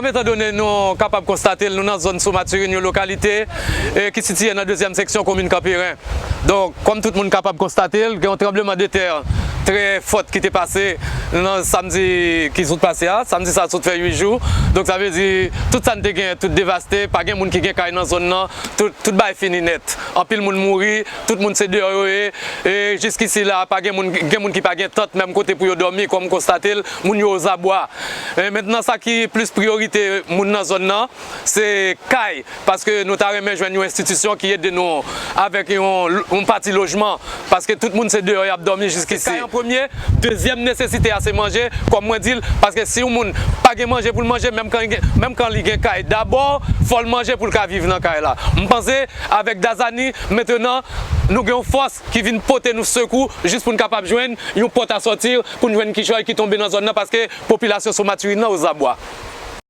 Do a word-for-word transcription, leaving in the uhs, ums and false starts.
Kòm etandone nou kapab konstate l, nou nan zòn Somaturin, yon lokalite, e, ki sitiye nan dezyèm seksyon komin Kanperen. Donk, kòm tout moun kapab konstate l, gen yon tranbleman de tè trè fòt ki te pase nan samdi ki sot pase a. Samdi sa sot fè uit jou. Donk, sa vle di, tout sa n te gen, tout devaste, pa gen moun ki gen kay nan zòn nan, tout, tout bagay fini nèt. Anpil moun mouri, tout moun se deyò yo ye. E jiskisi la, pa gen moun, gen moun ki pa gen tant menm kote pou yo dòmi, kòm konstate l, moun yo ozabwa. E mentnan, sa ki plis priyorite moun nan zòn nan, se kay, paske nou ta renmen jwenn yon enstitisyon ki ede nou avèk yon, yon pati lojman, paske tout moun se deyò y ap dòmi jiskisi. Kay an premye, dezyèm nesesite a se manje, kòm mwen di l, paske si yon moun pa gen manje pou l manje, menm kan li gen, menm kan li gen kay, dabò, fò l manje pou l ka viv nan kay la. M panse, avèk Dazani, mentnan, nou gen yon fòs ki vin pote nou sekou, jis pou n kapab jwenn yon pòt a sòti, pou n jwenn kichòy ki tonbe nan zòn nan, paske popilasyon Somaturin nan ozabwa.